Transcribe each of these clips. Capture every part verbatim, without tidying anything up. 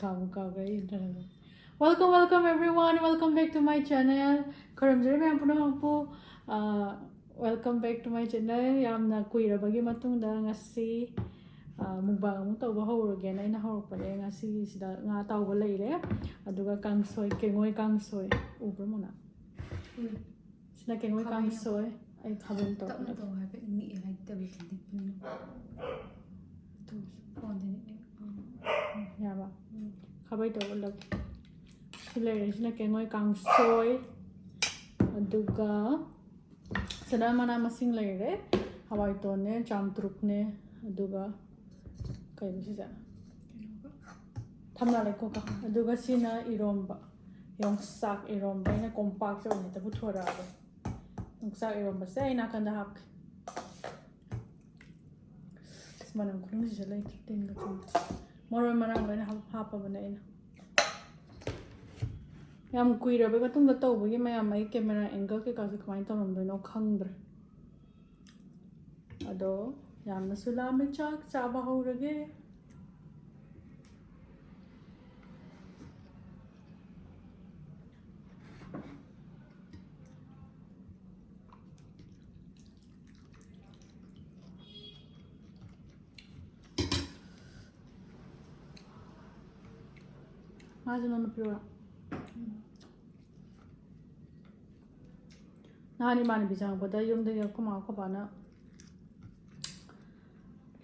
ꯀꯥꯎꯕꯨ ꯀꯥꯎꯈ꯭ꯔꯦ ꯑꯩ intro ꯅꯝꯕ꯫ Welcome, welcome everyone, welcome back to my channel. ꯈꯨꯔꯨꯝꯖꯔꯤ ꯃꯌꯥꯝ ꯄꯨꯝꯅꯃꯛꯄꯨ꯫ ꯑꯥ, welcome back to my channel. ꯌꯥꯝꯅ ꯀꯨꯏꯔꯕꯒꯤ ꯃꯇꯨꯡꯗ ꯉꯁꯤ, ꯑꯥ, mukbang ꯑꯃꯨꯛ ꯇꯧꯕ ꯍꯧꯔꯒꯦꯅ ꯑꯩꯅ ꯍꯧꯔꯛꯄꯅꯦ꯫ ꯉꯁꯤꯒꯤꯁꯤꯗ ꯉꯥ ꯑꯇꯥꯎꯕ ꯂꯩꯔꯦ, ꯑꯗꯨꯒ ꯀꯥꯡꯁꯣꯏ, ꯀꯦꯡꯉꯣꯏ ꯀꯥꯡꯁꯣꯏ꯫ ꯎꯕ꯭ꯔꯥ, ꯃꯣꯅꯥ? ꯎꯏ꯫ ꯁꯤꯅ ꯀꯦꯡꯉꯣꯏ ꯈꯥꯃꯦꯟ꯫ ꯀꯥꯡꯁꯣꯏ꯫ ꯑꯩ ꯈꯥꯕꯩ ꯇꯧꯔꯛꯑꯣ꯫ ꯇꯞꯅ ꯇꯧ ꯍꯥꯏꯕ, ꯅꯤꯛꯑꯦ ꯍꯥꯏꯗꯤ ꯇꯧꯔꯤꯗꯨꯗꯤ꯫ ꯎꯝ꯫ ꯑꯗꯨ ꯐꯣꯟꯗ ꯅꯤꯛꯑꯦ꯫ ꯎꯝ꯫ ꯌꯥꯕ? ꯎꯝ꯫ ꯈꯥꯕꯩ ꯇꯧꯔꯛꯑꯣ꯫ ꯁꯤ ꯂꯩꯔꯦ, ꯁꯤꯅ ꯀꯦꯡꯉꯣꯏ ꯀꯥꯡꯁꯣꯏ꯫ ꯑꯗꯨꯒ ꯁꯅꯥ ꯃꯅꯥ ꯃꯁꯤꯡ ꯂꯩꯔꯦ꯫ ꯍꯋꯥꯏꯇꯣꯟꯅꯦ, ꯆꯥꯝꯇ꯭ꯔꯨꯛꯅꯦ, ꯑꯗꯨꯒ ꯀꯩꯅꯣ ꯁꯤꯁꯦ? ꯊꯝꯅꯥ ꯂꯩꯈꯣꯛꯀ꯫ ꯑꯗꯨꯒ ꯁꯤꯅ ꯏꯔꯣꯝꯕ, ꯌꯣꯡꯆꯥꯛ ꯏꯔꯣꯝꯕ꯫ ꯑꯩꯅ ꯀꯣꯝꯄꯥꯛꯁꯦ ꯑꯣꯏꯅ ꯍꯦꯛꯇ ꯄꯨꯊꯣꯔꯛꯑꯒꯦ꯫ ꯌꯣꯡꯆꯥꯛ ꯏꯔꯣꯝꯕꯁꯦ ꯑꯩ ꯅꯥꯀꯟꯗ ꯍꯥꯞꯀꯦ꯫ ꯑꯁ, ꯃꯅꯝ ꯈꯨꯅꯨꯡꯁꯤꯁꯨ ꯂꯩꯇ꯭ꯔꯦ, ꯇꯤꯟꯒ ꯆꯨꯝꯗ꯭ꯔꯦ꯫ ꯃꯔꯣꯏ ꯃꯔꯥꯡ ꯂꯣꯏꯅ ꯍꯥꯞ-, ꯍꯥꯞꯄꯕꯅꯦ ꯑꯩꯅ꯫ ꯌꯥꯝ ꯀꯨꯏꯔꯕꯩ ꯃꯇꯨꯡꯗ ꯇꯧꯕꯒꯤ ꯃꯌꯥꯝ ꯑꯩ camera angle ꯀꯩꯀꯥꯁꯦ ꯀꯃꯥꯏꯅ ꯇꯧꯔꯝꯗꯣꯏꯅꯣ ꯈꯪꯗ꯭ꯔꯦ꯫ ꯑꯗꯣ ꯌꯥꯝꯅꯁꯨ ꯂꯥꯝꯃꯦ, ꯆꯥꯛ ꯆꯥꯕ ꯍꯧꯔꯒꯦ꯫ ꯃꯥꯁꯨ ꯅꯉꯣꯟꯗ ꯄꯤꯔꯛꯑꯣꯔꯥ? ꯅꯍꯥꯟ ꯏꯃꯥꯟꯅꯕꯤ ꯆꯪꯉꯛꯄꯗ ꯌꯨꯝꯗꯒꯤ ꯑꯩꯈꯣꯏ ꯃꯥ ꯑꯩꯈꯣꯏ ꯕꯥꯅ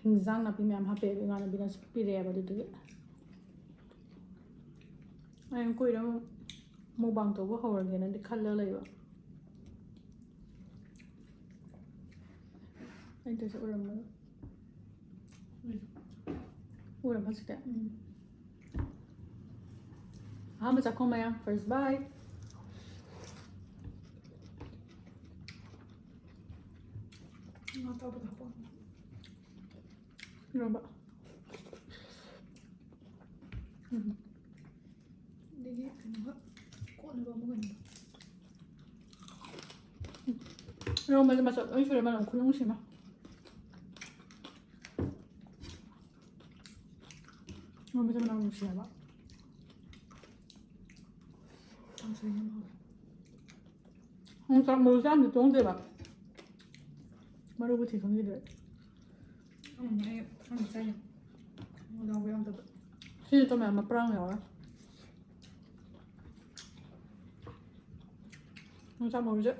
ꯍꯤꯟꯖꯥꯡ ꯅꯥꯄꯤ ꯃꯌꯥꯝ ꯍꯥꯞꯄꯛꯑꯦꯕ, ꯏꯃꯥꯟꯅꯕꯤꯅꯁꯨ ꯄꯤꯔꯛꯑꯦꯕ꯫ ꯑꯗꯨꯗꯨꯒꯤ ꯑꯩꯅ ꯀꯨꯏꯔꯦ ꯑꯃꯨꯛ mukbang ꯇꯧꯕ ꯍꯧꯔꯒꯦꯅꯗꯤ ꯈꯜꯂ ꯂꯩꯕ꯫ ꯑꯩꯅ ꯇꯧꯔꯤꯁꯦ ꯎꯔꯝꯃꯔꯣꯏ꯫ ꯎꯔꯕ ꯍꯧꯖꯤꯛꯇꯤ? ꯎꯝ꯫ ꯑꯍꯥꯟꯕ ꯆꯥꯛꯈꯨꯝ ꯃꯌꯥꯝ, first bite꯫ ꯉꯥ ꯑꯇꯥꯎꯕꯗꯣ ꯍꯥꯞꯄꯛꯑꯣ꯫ ꯏꯔꯣꯝꯕ꯫ ꯎꯝ꯫ ꯑꯗꯒꯤ ꯀꯩꯅꯣꯒ ꯀꯣꯠꯅꯕ ꯑꯃꯒꯅꯤꯗꯣ꯫ ꯏꯔꯣꯝꯕꯁꯦ ꯃꯆꯜ ꯂꯣꯏ ꯁꯨꯔꯦ, ꯃꯅꯝ ꯈꯨꯅꯨꯡꯁꯤ ꯑꯃ꯫ ꯏꯔꯣꯝꯕꯁꯦ ꯃꯅꯝ ꯅꯨꯡꯁꯤ ꯍꯥꯏꯕ꯫ ꯀꯥꯡꯁꯣꯏꯅ ꯍꯦꯟꯅ ꯍꯥꯎꯋꯦ꯫ ꯌꯣꯡꯆꯥꯛ ꯃꯔꯨꯁꯦ ꯌꯥꯝꯗꯤ ꯇꯣꯡꯗꯦꯕ꯫ ꯃꯔꯨꯕꯨ ꯊꯤ ꯈꯪꯈꯤꯗ꯭ꯔꯦ꯫ ꯈꯪꯗꯦ, ꯑꯩ ꯈꯪꯗꯦ ꯆꯥꯏꯅꯦ꯫ ꯃꯔꯨ ꯌꯥꯎꯕ ꯌꯥꯎꯗꯕ꯫ ꯁꯤꯁꯨ ꯇꯣꯃꯦ ꯑꯃ ꯄ꯭ꯔꯥꯡ ꯌꯥꯎꯔꯦ꯫ ꯌꯣꯡꯆꯥꯛ ꯃꯔꯨꯁꯦ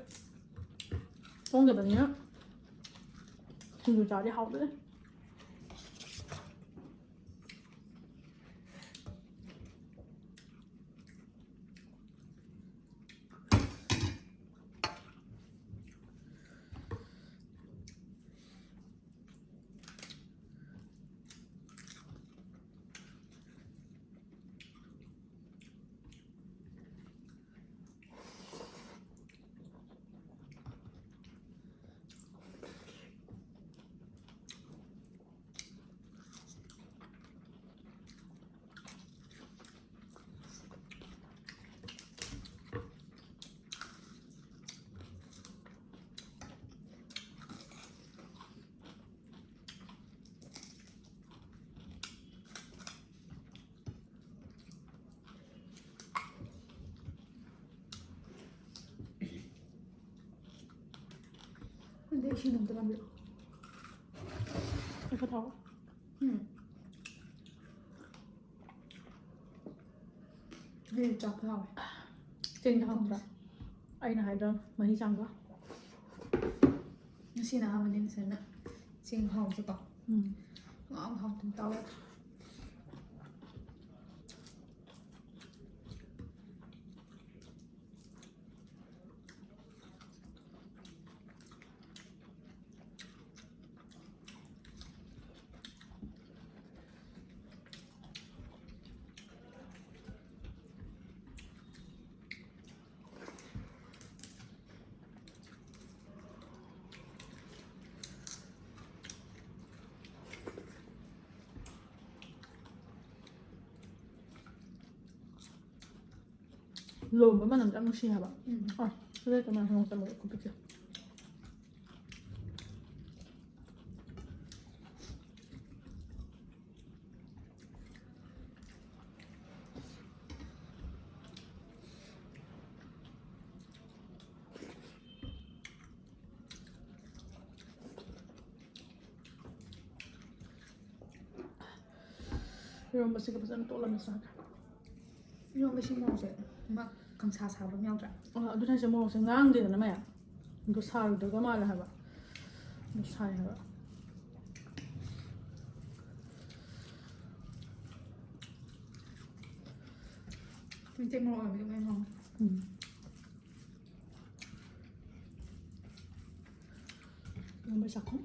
ꯇꯣꯡꯗꯕꯅꯤꯅ ꯁꯤꯡꯖꯨ ꯆꯥꯔꯗꯤ ꯍꯥꯎꯗꯣꯏꯅꯦ꯫ ꯑꯗꯩ ꯏꯁꯤꯡ ꯑꯝꯇ ꯂꯝꯕꯤꯔꯛꯑꯣ꯫ ꯈꯔ ꯊꯥꯎ꯫ ꯎꯝ꯫ ꯑꯗꯨꯗꯤ ꯆꯥꯛ ꯍꯥꯎꯋꯦ꯫ ꯆꯦꯡꯗꯣ ꯍꯥꯎꯇ꯭ꯔꯥ? ꯑꯩꯅ ꯍꯥꯏꯗ꯭ꯔꯣ ꯃꯍꯤ ꯆꯥꯡꯗꯣ? ꯉꯁꯤꯅ ꯑꯍꯥꯟꯕꯅꯤ ꯁꯨꯃꯥꯏꯅ ꯆꯦꯡ ꯍꯥꯎꯕꯁꯦꯀꯣ꯫ ꯎꯝ꯫ ꯉꯥꯡ ꯍꯥꯎꯇꯅ ꯇꯧꯔꯦ꯫ ꯂꯣꯝꯕ ꯃꯅꯝꯁꯦ ꯌꯥꯝ ꯅꯨꯡꯁꯤ ꯍꯥꯏꯕ꯫ ꯎꯝ꯫ ꯑꯥ, ꯁꯤꯗ ꯀꯃꯥꯏꯅ ꯍꯣꯡ ꯆꯠꯂꯒ ꯈꯨꯠꯄꯤꯛꯁꯦ꯫ ꯏꯔꯣꯝꯕꯁꯤꯒ ꯐꯖꯅ ꯇꯣꯠꯂꯝꯃ ꯆꯥꯒꯦ꯫ ꯏꯔꯣꯝꯕꯁꯤ ꯃꯣꯔꯣꯛꯁꯦ ꯑꯃ ꯈꯪꯁꯥ ꯁꯥꯕ ꯑꯃ ꯌꯥꯎꯗ꯭ꯔꯥ? ꯑ, ꯑꯗꯨꯅ ꯍꯥꯏꯁꯦ ꯃꯣꯔꯣꯛꯁꯦ ꯉꯥꯡꯗꯦꯗꯅ ꯃꯌꯥꯝ꯫ ꯑꯗꯣ ꯁꯥꯔꯣꯏꯗꯧꯕ ꯃꯥꯜꯂꯦ ꯍꯥꯏꯕ꯫ ꯑꯗꯣ ꯁꯥꯏ ꯍꯥꯏꯕ꯫ ꯃꯩꯇꯩ ꯃꯣꯔꯣꯛ ꯑꯣꯏꯕꯗꯤ ꯂꯣꯏ ꯉꯥꯡꯉꯦ꯫ ꯎꯝ꯫ ꯏꯔꯣꯝꯕ ꯆꯥꯛꯈꯨꯝ꯫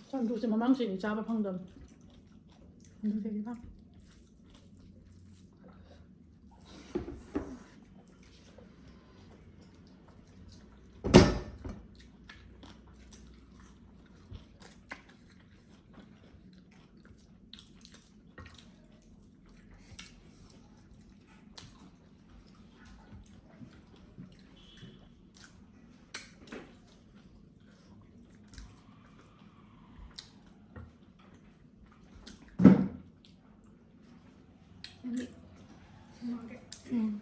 ꯆꯥꯟꯗ꯭ꯔꯨꯁꯦ ꯃꯃꯥꯡ ꯆꯍꯤ ꯆꯥꯕ ꯐꯪꯗꯕꯅꯤ꯫ ꯍꯟꯗꯛ ꯆꯍꯤ ꯐꯪ-, ꯎꯝ꯫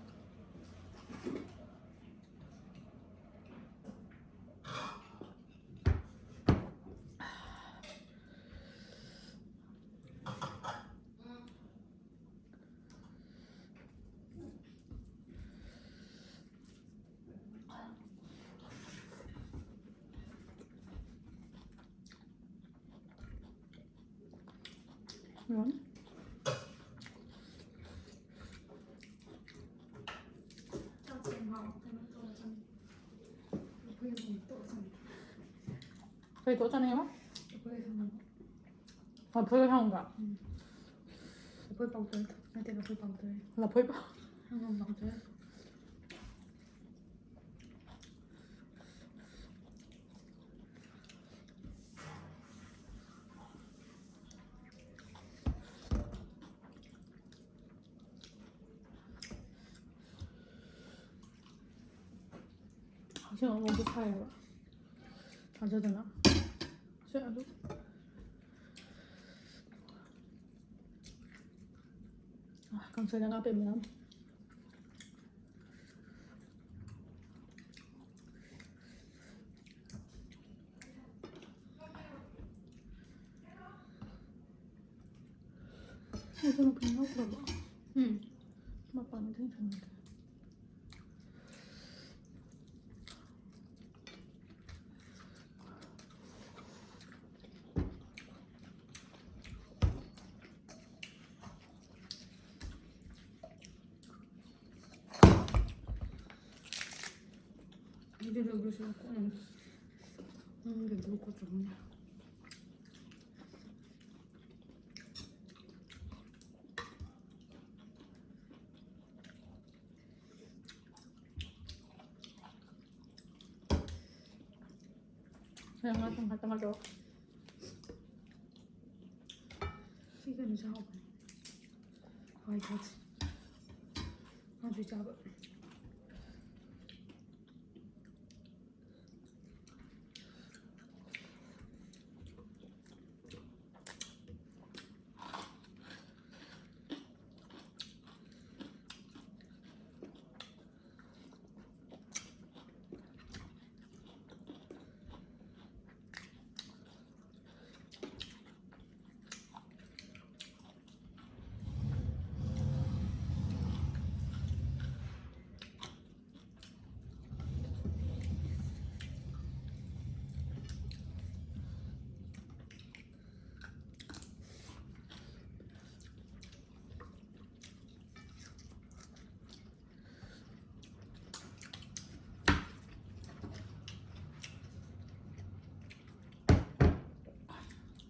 ꯎꯝ꯫ ꯀꯩ ꯇꯣꯠ ꯆꯥꯅꯤꯡꯉꯦꯕ? ꯂꯐꯣꯏꯒ ꯁꯪꯒꯣꯝꯒ꯫ ꯎꯝ꯫ ꯂꯐꯣꯏ powder ꯅꯠꯇꯦ, ꯂꯐꯣꯏ powder꯫ ꯂꯐꯣꯏ ꯄꯥꯎ-, ꯁꯪꯒꯣꯝ powder꯫ ꯏꯁꯤꯡ ꯑꯉꯧꯕ ꯁꯥꯏꯌꯦꯕ꯫ ꯊꯥꯖꯗꯅ꯫ ꯁꯦ, ꯑꯗꯨ꯫ ꯑꯥ, ꯀꯥꯡꯁꯣꯏꯗ ꯉꯥ ꯄꯦꯝꯃꯦ ꯌꯥꯝ꯫ ꯃꯆꯥꯅꯨꯄꯤ ꯅꯣꯛꯈ꯭ꯔꯕꯣ? ꯎꯝ꯫ ꯃꯄꯥꯟꯗ ꯊꯦꯡ ꯊꯝꯃꯒꯦ꯫ ꯑꯩꯗꯤ ꯂꯧꯕꯁꯨ ꯀꯣꯟꯅ ꯅꯪꯒꯤ ꯒ꯭ꯂꯨꯀꯣꯁ ꯆꯥꯅꯤꯡꯉꯦ꯫ ꯉꯥ ꯊꯣꯡ ꯈꯛꯇ ꯉꯥꯏꯔꯣ꯫ ꯁꯤ ꯀꯩꯅꯣꯁꯦ ꯍꯥꯎꯕꯅꯦ꯫ ꯍꯋꯥꯏ ꯊ꯭ꯔꯥꯛꯁꯦ꯫ ꯀꯥꯡꯁꯣꯏ ꯆꯥꯕ꯫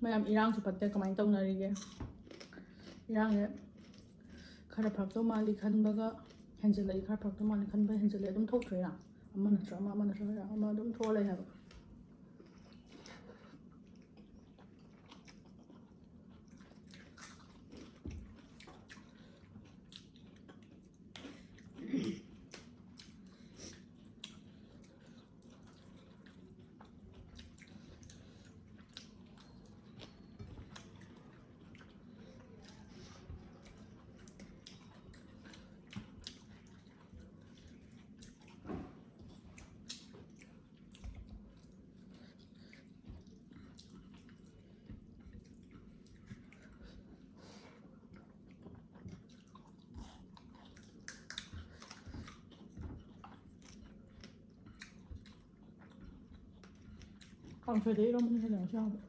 ꯃꯌꯥꯝ, ꯏꯔꯥꯡꯁꯨ ꯐꯠꯇꯦ, ꯀꯃꯥꯏꯅ ꯇꯧꯅꯔꯤꯒꯦ? ꯏꯔꯥꯡꯁꯦ ꯈꯔ ꯐꯔꯛꯇꯧ ꯃꯥꯜꯂꯤ ꯈꯟꯕꯒ ꯍꯦꯟꯖꯤꯜꯂꯛꯏ, ꯈꯔ ꯐꯔꯛꯇꯧ ꯃꯥꯜꯂꯤ ꯈꯟꯕꯒ ꯍꯦꯟꯖꯤꯜꯂꯛꯏ꯫ ꯑꯗꯨꯝ ꯊꯣꯛꯇ꯭ꯔꯦ ꯏꯔꯥꯡ꯫ ꯑꯃ ꯅꯠꯇ꯭ꯔ ꯑꯃ, ꯑꯃ ꯅꯠꯇ꯭ꯔ ꯑꯃ ꯑꯗꯨꯝ ꯊꯣꯛꯑ ꯂꯩ ꯍꯥꯏꯕ꯫ ꯀꯥꯡꯁꯣꯏꯗ ꯏꯔꯣꯝꯕꯅ ꯍꯦꯟꯅ ꯉꯁꯤ ꯍꯥꯎꯕ꯫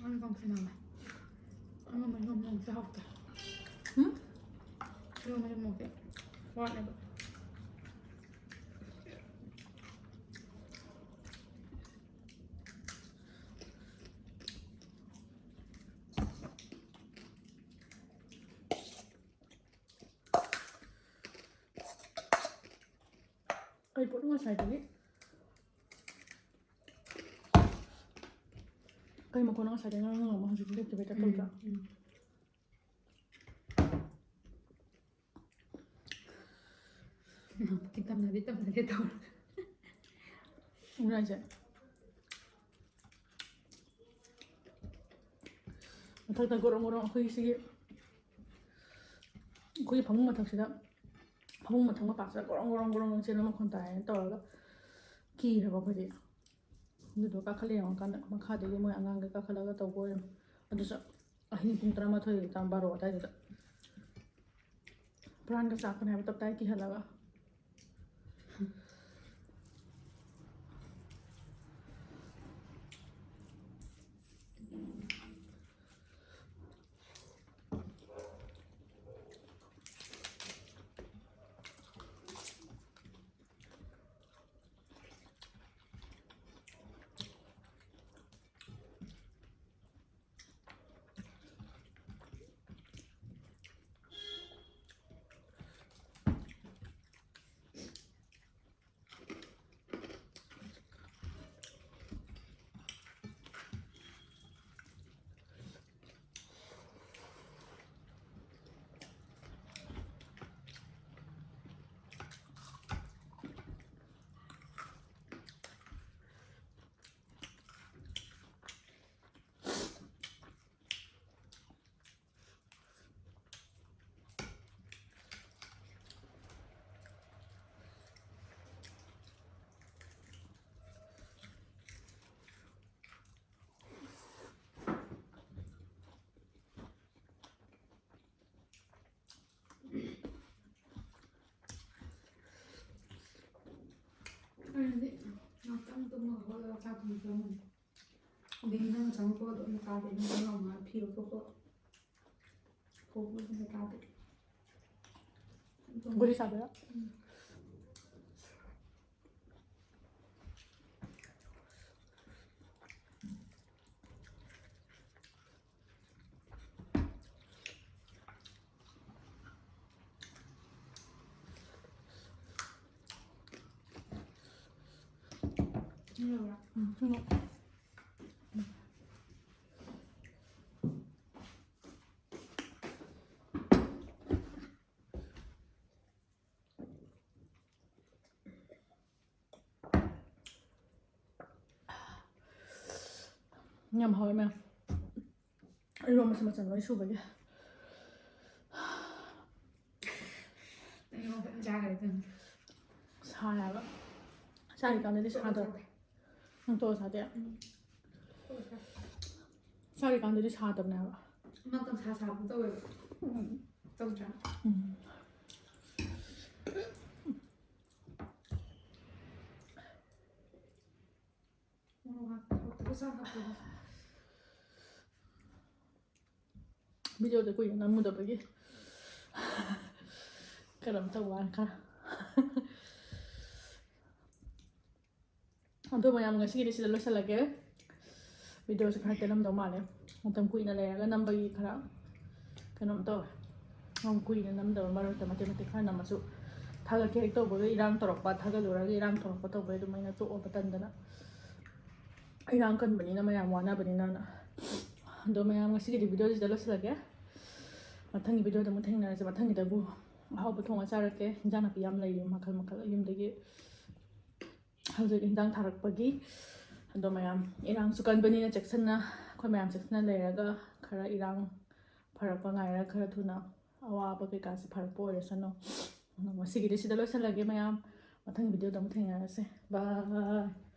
ꯑꯩ ꯀꯥꯡꯁꯣꯏ ꯃꯥꯜꯂꯦ꯫ ꯏꯔꯣꯝꯕ, ꯏꯔꯣꯝꯕ ꯉꯁꯤ ꯍꯥꯎꯇꯦ꯫ ꯍꯨꯝ? ꯏꯔꯣꯝꯕ, ꯏꯔꯣꯝꯕ ꯉꯁꯤ ꯋꯥꯠꯂꯦꯕ꯫ ꯀꯩ ꯄꯣꯠꯅꯣ ꯉꯁꯥꯏꯗꯒꯤ? ꯀꯩ ꯃꯈꯣꯟꯅꯣ ꯉꯁꯥꯏꯗꯒꯤ ꯉꯥꯡ ꯉꯥꯡꯕ ꯍꯧꯖꯤꯛ ꯂꯦꯞꯇꯕꯩ ꯇꯥꯏꯞ ꯇꯧꯗ꯭ꯔꯥ? ꯎꯝ, ꯎꯝ꯫ ꯇꯝꯅꯗꯦ, ꯇꯝꯅꯗꯦ ꯇꯧꯔꯦ꯫ ꯑꯗꯨꯅ ꯑꯩꯁꯦ ꯃꯊꯛꯇ ꯒꯣꯔꯣꯡ ꯒꯣꯔꯣꯡ ꯑꯩꯈꯣꯏ ꯁꯤꯒꯤ, ꯑꯩꯈꯣꯏꯒꯤ ꯐꯃꯨꯡ ꯃꯊꯛꯁꯤꯗ, ꯐꯃꯨꯡ ꯃꯊꯛ ꯃꯄꯥꯁꯤꯗ ꯒꯣꯔꯣꯡ ꯒꯣꯔꯣꯡ ꯒꯣꯔꯣꯡ ꯆꯦꯟꯕ ꯃꯈꯣꯟ ꯇꯥꯏꯌꯦꯅ ꯇꯧꯔꯒ ꯀꯤꯔꯕ ꯑꯩꯈꯣꯏꯗꯤ꯫ ꯑꯗꯨꯗꯣ ꯀꯥꯈꯠꯂ ꯌꯦꯡꯉꯀꯥꯟꯗ ꯃꯈꯥꯗꯒꯤ ꯃꯣꯏ ꯑꯉꯥꯡꯈꯩ ꯀꯥꯈꯠꯂꯒ ꯇꯧꯕ ꯑꯣꯏꯔꯝꯃꯦ꯫ ꯑꯗꯨꯁꯨ ꯑꯍꯤꯡ ꯄꯨꯡ ꯇꯔꯥꯃꯥꯊꯣꯏ ꯇꯥꯡ ꯕꯥꯔꯣ ꯑꯗꯨꯋꯥꯏꯗꯨꯗ꯫ ꯄ꯭ꯔꯥꯟꯒ ꯆꯥꯛꯄꯅꯦ ꯍꯥꯏꯕ ꯇꯞ ꯇꯥꯏ ꯀꯤꯍꯜꯂꯒ꯫ ꯍꯧꯒꯠꯂꯒ ꯆꯥꯛ ꯊꯣꯡ ꯆꯪꯉꯅꯤ꯫ ꯑꯗꯒꯤ ꯅꯪ ꯆꯪꯉꯛꯄꯒ ꯑꯗꯨꯝ ꯇꯥꯗꯦ, ꯅꯪ ꯆꯪꯉꯛꯑꯝꯃꯒ ꯐꯤ ꯂꯧꯊꯣꯛꯄ ꯈꯣꯠꯄ ꯑꯗꯨꯝ ꯇꯥꯗꯦ꯫ ꯒꯨꯂꯤ ꯆꯥꯕꯗ꯫ ꯌꯥꯝ ꯍꯥꯎꯋꯦ ꯃꯌꯥꯝ꯫ ꯏꯔꯣꯝꯕꯁꯦ ꯃꯆꯜ ꯂꯣꯏ ꯁꯨꯕꯒꯤ꯫ ꯑꯩ ꯐꯖꯅ ꯆꯥꯈ꯭ꯔꯦ ꯑꯗꯨꯅ꯫ ꯁꯥꯏ ꯍꯥꯏꯕ꯫ ꯆꯥꯔꯤꯀꯥꯟꯗꯗꯤ ꯁꯥꯗꯕ꯫ ꯅꯪ ꯇꯣꯛꯑ ꯆꯥꯗꯦ? ꯆꯥꯔꯤꯀꯥꯟꯗꯗꯤ ꯁꯥꯗꯕꯅꯦ ꯍꯥꯏꯕ꯫ ꯑꯃ ꯀꯪꯁꯥ ꯁꯥꯕ ꯇꯧꯋꯦꯕ꯫ ꯇꯧꯗ꯭ꯔꯥ? ꯃꯣꯔꯣꯛ ꯍꯥꯞꯄ ꯍꯥꯎꯇꯕ ꯆꯥ ꯍꯥꯞꯇꯕ꯫ ꯚꯤꯗꯤꯑꯣꯗ ꯀꯨꯏꯅ ꯅꯝꯃꯨꯗꯕꯒꯤ ꯀꯩꯅꯣꯝ ꯇꯧꯕ ꯋꯥꯅꯤ ꯈꯔ꯫ ꯑꯗꯣ ꯃꯌꯥꯝ, ꯉꯁꯤꯒꯤꯗꯤ ꯁꯤꯗ ꯂꯣꯏꯁꯤꯜꯂꯒꯦ꯫ ꯚꯤꯗꯤꯑꯣꯁꯦ ꯈꯔ ꯇꯦꯜꯂꯝꯗꯧ ꯃꯥꯜꯂꯦ, ꯃꯇꯝ ꯀꯨꯏꯅ ꯂꯩꯔꯒ ꯅꯝꯕꯒꯤ ꯈꯔ ꯀꯩꯅꯣꯝ ꯇꯧꯋꯦ꯫ ꯌꯥꯝ ꯀꯨꯏꯅ ꯅꯝꯗꯕ ꯃꯔꯛꯇ ꯃꯇꯦꯛ ꯃꯇꯦꯛ ꯈꯔ ꯅꯝꯃꯁꯨ ꯊꯥꯒꯠꯀꯦ ꯍꯦꯛ ꯇꯧꯕꯒ ꯏꯔꯥꯡ ꯇꯧꯔꯛꯄ, ꯊꯥꯒꯠꯂꯨꯔꯒ ꯏꯔꯥꯡ ꯇꯧꯔꯛꯄ ꯇꯧꯕꯩ ꯑꯗꯨꯃꯥꯏꯅ ꯇꯣꯛꯑꯕ ꯇꯟꯗꯅ꯫ ꯏꯔꯥꯡ ꯀꯟꯕꯅꯤꯅ ꯃꯌꯥꯝ ꯋꯥꯅꯕꯅꯤꯅꯅ꯫ ꯑꯗꯣ ꯃꯌꯥꯝ, ꯉꯁꯤꯒꯤꯗꯤ ꯚꯤꯗꯤꯑꯣꯁꯤꯗ ꯂꯣꯏꯁꯤꯜꯂꯒꯦ꯫ ꯃꯊꯪꯒꯤ ꯚꯤꯗꯤꯑꯣꯗ ꯑꯃꯨꯛ ꯊꯦꯡꯅꯔꯁꯦ꯫ ꯃꯊꯪꯒꯤꯗꯕꯨ ꯑꯍꯥꯎꯕ ꯊꯣꯡꯉ ꯆꯥꯔꯛꯀꯦ꯫ ꯏꯟꯖꯥꯡ ꯅꯥꯄꯤ ꯌꯥꯝ ꯂꯩꯔꯤ ꯃꯈꯜ ꯃꯈꯜ ꯌꯨꯝꯗꯒꯤ꯫ ꯍꯧꯖꯤꯛ ꯏꯟꯖꯥꯡ ꯊꯥꯔꯛꯄꯒꯤ꯫ ꯑꯗꯣ ꯃꯌꯥꯝ, ꯏꯔꯥꯡꯁꯨ ꯀꯟꯕꯅꯤꯅ ꯆꯦꯛꯁꯤꯟꯅ, ꯑꯩꯈꯣꯏ ꯃꯌꯥꯝ ꯆꯦꯛꯁꯤꯟꯅ ꯂꯩꯔꯒ ꯈꯔ ꯏꯔꯥꯡ ꯐꯔꯛꯄ ꯉꯥꯏꯔꯒ ꯈꯔ ꯊꯨꯅ ꯑꯋꯥꯕ ꯀꯩꯀꯥꯁꯦ ꯐꯔꯛꯄ ꯑꯣꯏꯔꯁꯅꯨ꯫ ꯑꯗꯣ ꯉꯁꯤꯒꯤꯗꯤ ꯁꯤꯗ ꯂꯣꯏꯁꯤꯜꯂꯒꯦ ꯃꯌꯥꯝ꯫ ꯃꯊꯪ ꯚꯤꯗꯤꯑꯣꯗ ꯑꯃꯨꯛ ꯊꯦꯡꯅꯔꯁꯦ꯫ ꯕꯥꯏ꯫